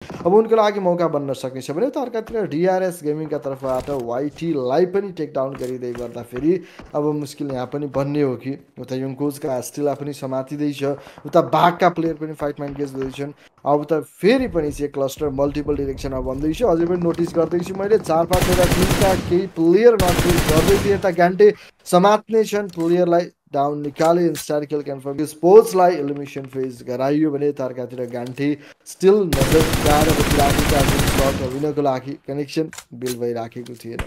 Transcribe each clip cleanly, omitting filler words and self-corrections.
अब उनको लागि मौका बन्न सक्नेछ भने उता अर्कातिर डिआरएस गेमिङका तर्फबाट वाइटीलाई पनि टेक डाउन गरिँदै गर्दाखेरि अब मुस्किल यहाँ पनि बन्ने हो कि उता यङकोजका स्टिला पनि समातिँदैछ, उता बाघका प्लेयर पनि फाइटमा इन्गेज हुँदैछन्। अब त फेरि पनि चाहिँ क्लस्टर मल्टिपल डिरेक्सनमा बन्दैछ। अझै पनि नोटिस गर्दैछु मैले 4-5 टिमका केही प्लेयर नटफिल गर्दै थिए। यता घान्टे समात्ने छन्, प्लेयरलाई डाउन निकाले, इन्स्टार किल कन्फर्म। स्पोर्ट्सलाई एलिमिनेसन फेज गराइयो भने तर्कातिर घान्टे स्टिल नजर गएर बसिराखेका स्लट लिनको लागि कनेक्सन बिल भइराखेको थिएन।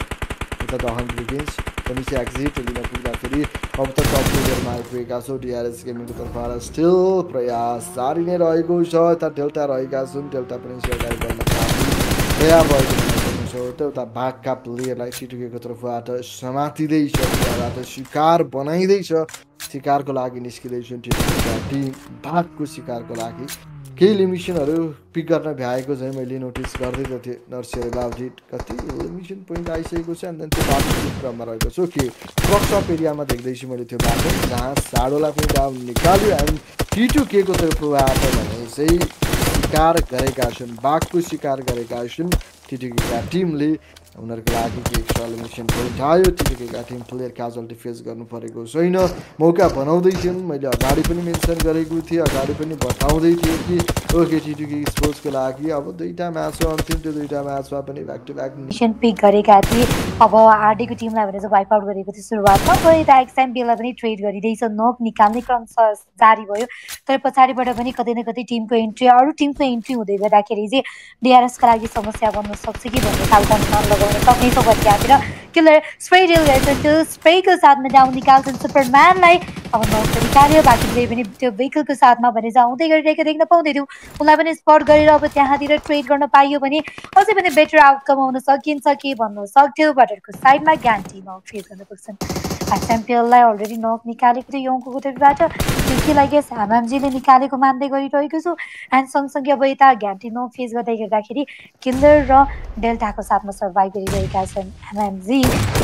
उता द हन्ट बिगिन्स पनि चाहिँ एक्जिट लिन पुग्दाखेरि अब त टप प्लेयरमा आइपुगेका छौँ। डिआरएस गेमिङको तर्फबाट स्टिल प्रयास जारी नै रहेको छ। यता डेल्टा रहेका छन्, डेल्टा पनि अगाडि बढ्न तयार भएको उता बाघका प्लेयरलाई सिटुकेको तर्फबाट समातिँदैछ, त्यहाँबाट शिकार बनाइँदैछ, शिकारको लागि निस्किँदैछन् टिम बाघको शिकारको लागि। केही लिमिसनहरू पिक गर्न भ्याएको चाहिँ मैले नोटिस गर्दै त थिएँ। नर्सरी बाबजी कति लिमिसन पोइन्ट आइसकेको छ, अनि त्यो बाटो क्रममा रहेको छु कि वर्कसप एरियामा देख्दैछु मैले त्यो बाटो जहाँ साडोलाई पनि डाउन निकाल्यो। एन्ड T2K को तर्फबाट भने चाहिँ शिकार गरेका छन्, बाघको शिकार गरेका छन् T2K का टिमले। उनीहरूको लागि के एक्स्ट्रा एलिमिनेसन पोइन्ट आयो। T2K का टिम प्लेयर क्याजुअल्टी फेस गर्नु परेको छैन, मौका बनाउँदैछन्। मैले अगाडि पनि मेन्सन गरेको थिएँ, अगाडि पनि बताउँदै थिएँ कि ओके T2K स्पोर्ट्सको लागि अब दुईवटा म्याच हो अन्तिम, त्यो दुईवटा म्याचमा पनि back to back mission pick गरेका थिए। अब आरडीको टिमलाई भने चाहिँ वाइप आउट गरेको थियो सुरुवातमा, तर यता एक्सएमपीलाई पनि ट्रेड गरिँदैछ। नोक निकाल्ने क्रम जारी भयो, तर पछाडिबाट पनि कतै न कतै टिमको इन्ट्री, अरू टिमको इन्ट्री हुँदै गर्दाखेरि चाहिँ डिआरएसका लागि समस्या बन्न सक्छ कि भन्ने खालको अनुमान लगाउन सक्नेछौँ। भने त्यहाँतिर किलर स्प्रे डिल गर्छन्, त्यो स्प्रेको साथमा डाउन निकाल्छन् सुपरम्यानलाई। अब नोक निकाल्यो, बाँकी प्ले पनि त्यो भेहिकलको साथमा भने चाहिँ आउँदै गरिरहेको देख्न पाउँदैथ्यौँ। उनलाई पनि स्पट गरेर अब त्यहाँतिर ट्रेड गर्न पाइयो भने अझै पनि बेटर आउटकम आउन सकिन्छ कि भन्न सक्थ्यो। बटरको साइडमा ग्यान्टी नक फेस गर्न पुग्छन्। एक्सएमपीएललाई अलरेडी नक निकालेको थियो यङको तर्फबाट, त्योलाई गेस एमएमजीले निकालेको मान्दै गरिरहेको छु। एन्ड सँगसँगै अब यता ग्यान्टी नक फेस गर्दै गर्दाखेरि किलर र डेल्टाको साथमा सर्भाइभ गरिरहेका छन् एमएमजी,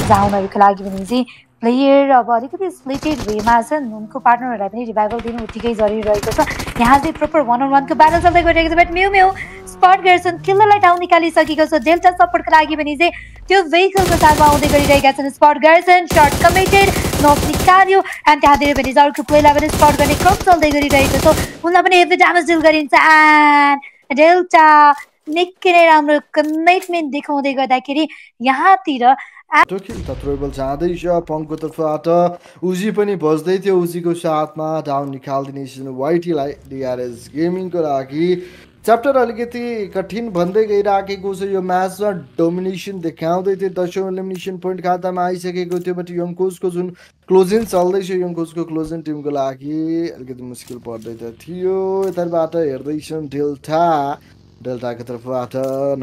जहाँ उनीहरूको लागि पनि चाहिँ प्लेयर अब अलिकति स्प्लिटेड वेमा छन्। उनको पार्टनरहरूलाई पनि रिभाइभल दिनु उत्तिकै जरुरी रहेको छ। यहाँ चाहिँ प्रोपर 1-on-1 को ब्याटल चल्दै गइरहेको छ, बट म्यू स्पट गर्छन्, किलरलाई डाउन निकालिसकेको छ। डेल्टा सपोर्टको लागि पनि चाहिँ त्यो भेहिकलको साथमा आउँदै गरिरहेका छन्, स्पट गर्छन्, सर्ट कमिटेड, नक निकाल्यो। एन्ड त्यहाँतिर पनि अर्को प्लेयरलाई पनि स्पट गर्ने क्रम चल्दै गरिरहेको छ, उनलाई पनि हेभी ड्यामेज डिल गरिन्छ। एन्ड डेल्टा निकै नै राम्रो कमिटमेन्ट देखाउँदै गर्दाखेरि यहाँतिर थ्रोबल जाँदैछ पङ्कको तर्फबाट। उजी पनि बज्दै थियो, उजीको साथमा डाउन निकालिदिने वाइटीलाई डिआरएस गेमिङको लागि। च्याप्टर अलिकति कठिन भन्दै गइराखेको छ। यो म्याचमा डोमिनेसन देखाउँदै थियो, 10औं एलिमिनेसन पोइन्ट खातामा आइसकेको थियो। बट यङकोजको जुन क्लोजिङ चल्दैछ, यङकोजको क्लोजिङ टिमको लागि अलिकति मुस्किल पर्दै त थियो। यताबाट हेर्दैछन् डेल्टाको तर्फबाट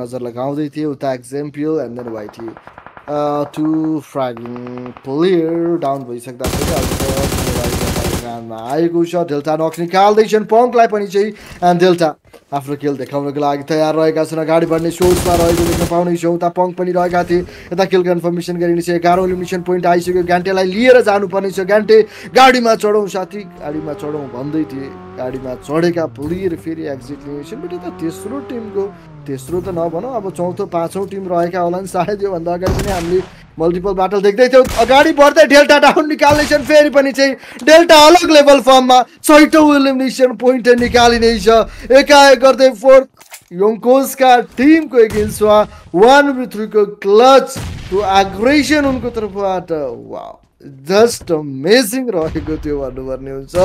नजर लगाउँदै थियो उता example and then YT two fragging player down भइसक्दा आएको छ। डेल्टा नक निकाल्दैछन् पङ्कलाई पनि चाहिँ, एन्ड डेल्टा आफ्नो खेल देखाउनको लागि तयार रहेका छन्। अगाडि बढ्ने सोचमा रहेको देख्न पाउनेछौँ। उता पङ्क पनि रहेका थिए, यता किल कन्फर्मेसन गरिनेछ। 11औं एलिमिनेसन पोइन्ट आइसक्यो, गान्टेलाई लिएर जानुपर्ने छ। गान्टे गाडीमा चढौँ साथी, गाडीमा चढौँ भन्दै थिए। गाडीमा चढेका प्लेयर फेरि एक्जिट लिनेछन्। बट यता तेस्रो टिमको, तेस्रो त नभनौँ, अब चौथो 5औं टिम रहेका होला नि सायद। योभन्दा अगाडि पनि हामीले मल्टिपल ब्याटल देख्दै थियौँ। अगाडि बढ्दै डेल्टा डाउन निकाल्नेछन्, फेरि पनि चाहिँ डेल्टा अलग लेभल फर्ममा 6औं एलिमिनेसन पोइन्ट निकालिनेछ। एकाएक गर्दै फोर्थ यङकोजका टिमको एगेन्स्टमा 1v3 को क्लच टु एग्रेसन उनको तर्फबाट। वाउ, जस्ट अमेजिङ रहेको थियो भन्नुपर्ने हुन्छ।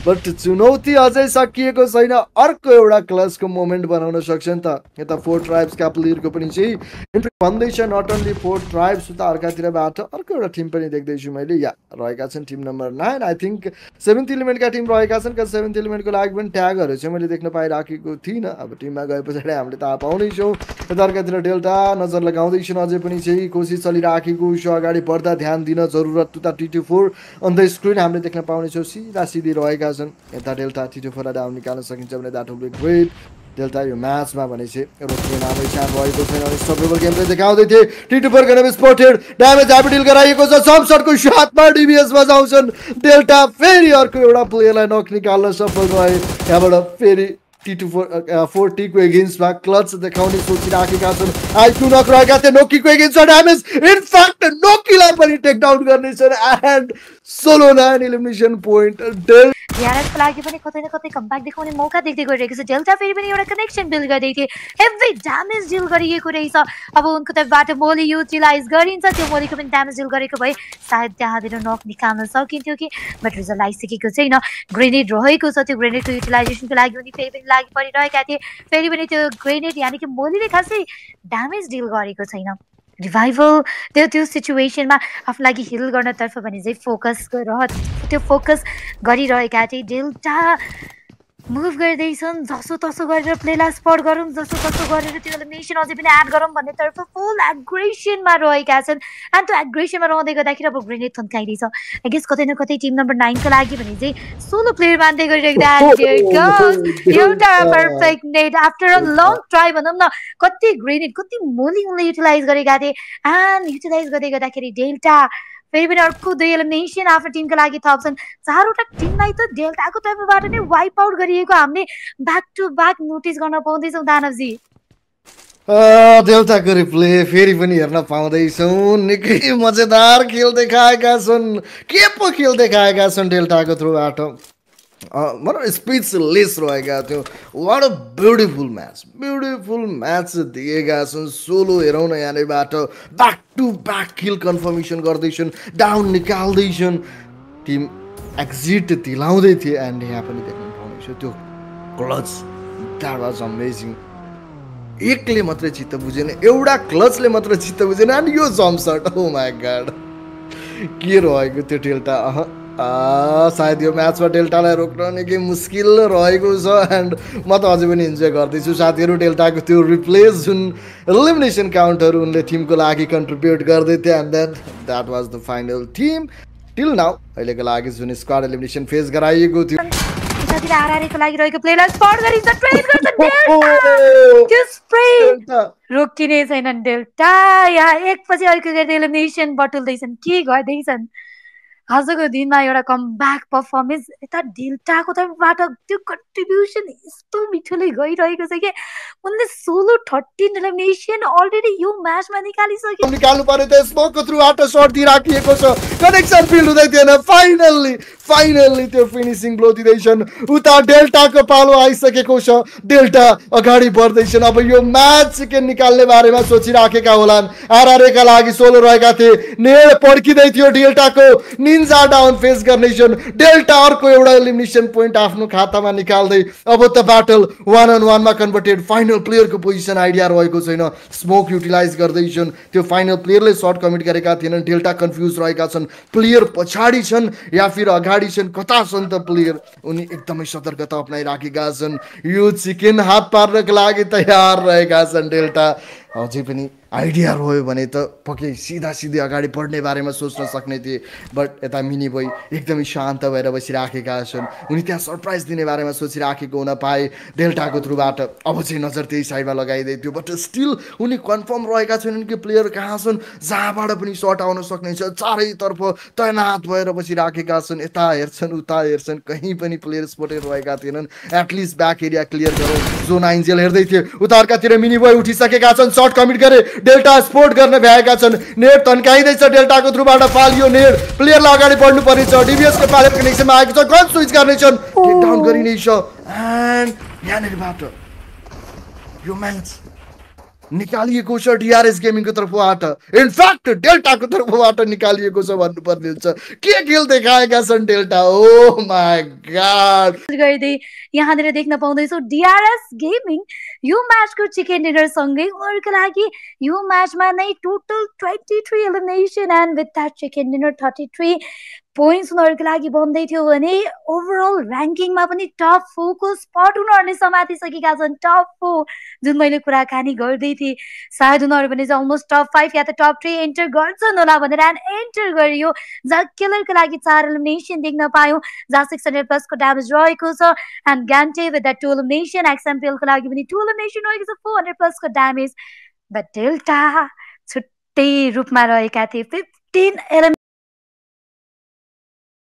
बट चुनौती अझै सकिएको छैन, अर्को एउटा क्लचको मोमेन्ट बनाउन सक्छन् त। यता 4 ट्राइब्सका प्लेयरको पनि चाहिँ इन्ट्री भन्दैछ। नट ओन्ली 4 ट्राइब्स, उता अर्कातिरबाट अर्को एउटा टिम पनि देख्दैछु मैले। या रहेका छन् team number 9, I think 7th एलिमेन्टका टिम रहेका छन्। 7th एलिमेन्टको लागि पनि ट्यागहरू चाहिँ मैले देख्न पाइराखेको थिइनँ। अब टिममा गए पछाडि हामीले थाहा पाउनेछौँ। यता अर्कातिर डेल्टा नजर लगाउँदैछन्, अझै पनि चाहिँ कोसिस चलिराखेको छ। अगाडि बढ्दा ध्यान दिन जरुरत। उता T24 अन द स्क्रिन हामीले देख्न पाउनेछौँ, सिधा सिधी रहेका छन्। यता डेल्टा T24 डाउन निकाल्न सकिन्छ भने that will be great. Delta यो म्याचमा भने चाहिँ रोक्ने नामै चाहन भएको छैन। सर्भाइभल गेम चाहिँ देखाउँदै थिए। T24 गन स्पोर्टेड, ड्यामेज हाबी डिल गराइएको छ। सम शटको साथमा डिबिएस बजाउँछन् डेल्टा। फेरि अर्को एउटा प्लेयरलाई नक निकाल्न सफल भए। त्यहाँबाट फेरि 40 को एगेन्स्टमा क्लच देखाउने सोचिराखेका छन्। आइक्यू नक रहेका थिए नोकीको एगेन्स्टमा ड्यामेज इनफ्याक्ट नोकीलाई पनि टेक डाउन गर्नेछन् एन्ड सोलो 9 एलिमिनेसन पोइन्ट डेल DRS को लागि पनि कतै न कतै कम्ब्याक देखाउने मौका देख्दै गइरहेको छ। डेल्टा फेरि पनि एउटा कनेक्सन बिल्ड गर्दै थिए, हेभी ड्यामेज डिल गरिएको रहेछ। अब उनको तर्फबाट मोली युटिलाइज गरिन्छ, त्यो मोलीको पनि ड्यामेज डिल गरेको भए सायद त्यहाँबाट नक निकाल्न सकिन्थ्यो कि, बट रिजल्ट आइसकेको छैन। ग्रेनेड रहेको छ, त्यो ग्रेनेडको युटिलाइजेसनको लागि उनी फेरि पनि लागि परिरहेका थिए। फेरि पनि त्यो ग्रेनेड यानि कि मोलीले खासै ड्यामेज डिल गरेको छैन। रिभाइभल त्यो सिचुएसनमा आफ्नो लागि हिल गर्नतर्फ भने चाहिँ त्यो फोकस गरिरहेका थिए। डेल्टा मुभ गर्दैछन्, जसो तसो गरेर प्लेलाई स्पट गरौँ, जसो तसो गरेर त्यो एलिमिनेसन अझै पनि एड गरौँ भन्नेतर्फ फुल एग्रेसनमा रहेका छन्। एन्ड त्यो एग्रेसनमा रहँदै गर्दाखेरि अब ग्रेनेड थन्काइदिन्छ। आई गेस कतै न कतै टिम नम्बर 9 को लागि भने चाहिँ सोलो प्लेयर मान्दै गरिरहेको एउटा perfect net after a long try भनौँ न। कति ग्रेनेड कति मोली उनले युटिलाइज गरेका थिए एन्ड युटिलाइज गर्दै गर्दाखेरि डेल्टा फेरि पनि अर्को 2 एलिमिनेसन आफ्नो टिमको लागि थप्छन्। 4वटा टिमलाई त डेल्टाको तर्फबाट नै वाइप आउट गरिएको हामीले ब्याक टु ब्याक नोटिस गर्न पाउँदैछौँ दानवजी। डेल्टाको रिप्ले फेरि पनि हेर्न पाउँदैछौँ। निकै मजेदार खेल देखाएका छन्, के पो खेल देखाएका छन् डेल्टाको थ्रुबाट। मतलब स्पिचलेस रहेका थियौँ। वाट अ ब्युटिफुल म्याच दिएका छन्। सोलो हेरौँ न यहाँनिरबाट back to back kill confirmation गर्दैछन्, डाउन निकाल्दैछन्, टिम एक्जिट दिलाउँदै थिए एन्ड यहाँ पनि देख्न पाउँदैछ त्यो क्लच। That was amazing. एकले मात्रै चित्त बुझेन, एउटा क्लचले मात्र चित्त बुझेन एन्ड यो jump shot, oh my God के रहेको त्यो डेल्टा। सायद यो म्याचमा डेल्टालाई रोक्न निकै मुस्किल रहेको छ एन्ड म त अझै पनि इन्जोय गर्दैछु साथीहरू। डेल्टाको त्यो रिप्लेस जुन एलिमिनेसन काउन्टहरू उनले टिमको लागि कन्ट्रिब्युट गर्दै थिए and then that was the final team till now. अहिलेको लागि जुन स्क्वाड एलिमिनेसन फेस गराइएको थियो आरआरएको लागि रहेको प्लेयरलाई स्पट गरिन्छ, ट्रेड गर्छ त्यो स्प्रे रोकिने छैनन् डेल्टा। यहाँ एकपछि अर्को गर्दै एलिमिनेसन बटुल्दैछन्, के गर्दैछन् आजको दिनमा एउटा कमब्याक पर्फर्मेन्स। यता डेल्टाको तर्फबाट त्यो कन्ट्रिब्युसन यस्तो मिठोले गइरहेको छ कि उनले सोलो 13 एलिमिनेसन अलरेडी यो म्याचमा निकाल्नु पर्यो। त स्मोकको थ्रुबाट सर्ट दिइराखिएको छ, कनेक्सन फिल्ड हुँदै थिएन। फाइनल्ली त्यो फिनिसिङ ब्लो दिँदैछन्। उता डेल्टाको पालो आइसकेको छ, डेल्टा अगाडि बढ्दैछन्। अब यो म्याच चिकन निकाल्ने बारेमा सोचिराखेका होलान्। आरआरएका लागि सोलो रहेका थिए, नेड पड्किँदै थियो डेल्टाको, निन्जा डाउन फेस गर्नेछन्। डेल्टा अर्को एउटा एलिमिनेसन पोइन्ट आफ्नो खातामा निकाल्दै अब त ब्याटल 1-on-1 मा कन्भर्टेड। फाइनल प्लेयरको पोजिसन आइडिया रहेको छैन, स्मोक युटिलाइज गर्दैछन्। त्यो फाइनल प्लेयरले सर्ट कमिट गरेका थिएनन्। डेल्टा कन्फ्युज रहेका छन्, प्लेयर पछाडि छन् या फिर अगाडि छन्, कता छन् त प्लेयर। उनी एकदमै सतर्कता अप्नाइराखेका छन्। यो चिकन हात पार्नको लागि तयार रहेका छन् डेल्टा। अझै पनि आइडिया रह्यो भने त पक्कै सिधै अगाडि बढ्ने बारेमा सोच्न सक्ने थिए, बट यता मिनी बोय एकदमै शान्त भएर बसिराखेका छन्। उनी त्यहाँ सरप्राइज दिने बारेमा सोचिराखेको हुन पाए डेल्टाको थ्रुबाट। अब चाहिँ नजर त्यही साइडमा लगाइँदै थियो, बट स्टिल उनी कन्फर्म रहेका छैनन् कि प्लेयर कहाँ छन्, जहाँबाट पनि सर्ट आउन सक्नेछ। चारैतर्फ तैनात भएर बसिराखेका छन्, यता हेर्छन् उता हेर्छन्, कहीँ पनि प्लेयर स्पोटेड रहेका थिएनन्। एटलिस्ट ब्याक एरिया क्लियर गरौँ, जोन आइन्जेल हेर्दै थिए। उता अर्कातिर मिनी बोय उठिसकेका छन्, सर्ट कमिट गरे, डेल्टा स्पोर्ट गर्न भ्याएका छन्। नेट तन्काइँदैछ, डेल्टाको थ्रुबाट फालियो नेट, प्लेयरलाई अगाडि बढ्नु पर्नेछ। डिभिएसको पाइलट कनेक्सनमा आएको छ, गन स्विच गर्नेछन्, किक डाउन गरिनेछ एन्ड यहाँनिरबाट यो म्याच निकालिएको छ डिआरएस गेमिङको तर्फबाट। इनफ्याक्ट डेल्टाको तर्फबाट निकालिएको छ भन्नुपर्ने हुन्छ। के खेल देखाएका छन् डेल्टा, ओ माय गॉड। गर्दै यहाँनिर देख्न पाउँदैछौँ डिआरएस गेमिङ यो म्याचको चिकन डिनर सँगै उनीहरूको लागि यो म्याचमा नै total 23 elimination and with that chicken dinner 33 points उनीहरूको लागि बन्दै थियो भने ओभरअल ऱ्याङ्किङमा पनि टप 4 को स्पट उनीहरूले समातिसकेका छन्। टप 4 जुन मैले कुराकानी गर्दै थिएँ, सायद उनीहरू भने चाहिँ अलमोस्ट टप 5 या त टप 3 एन्टर गर्छन् होला भनेर एन्ड एन्टर गरियो। जहाँ किलरको लागि 4 एलिमिनेसन देख्न पायौँ, जहाँ 600+ को ड्यामेज रहेको छ एन्ड ग्यान्टे विथ द्याट 2 एलिमिनेसन। एक्सएमपिएलको लागि पनि 2 एलिमिनेसन रहेको छ, 400+ को ड्यामेज। बट डेल्टा छुट्टै रूपमा रहेका थिए, 15 एलिमिनेसन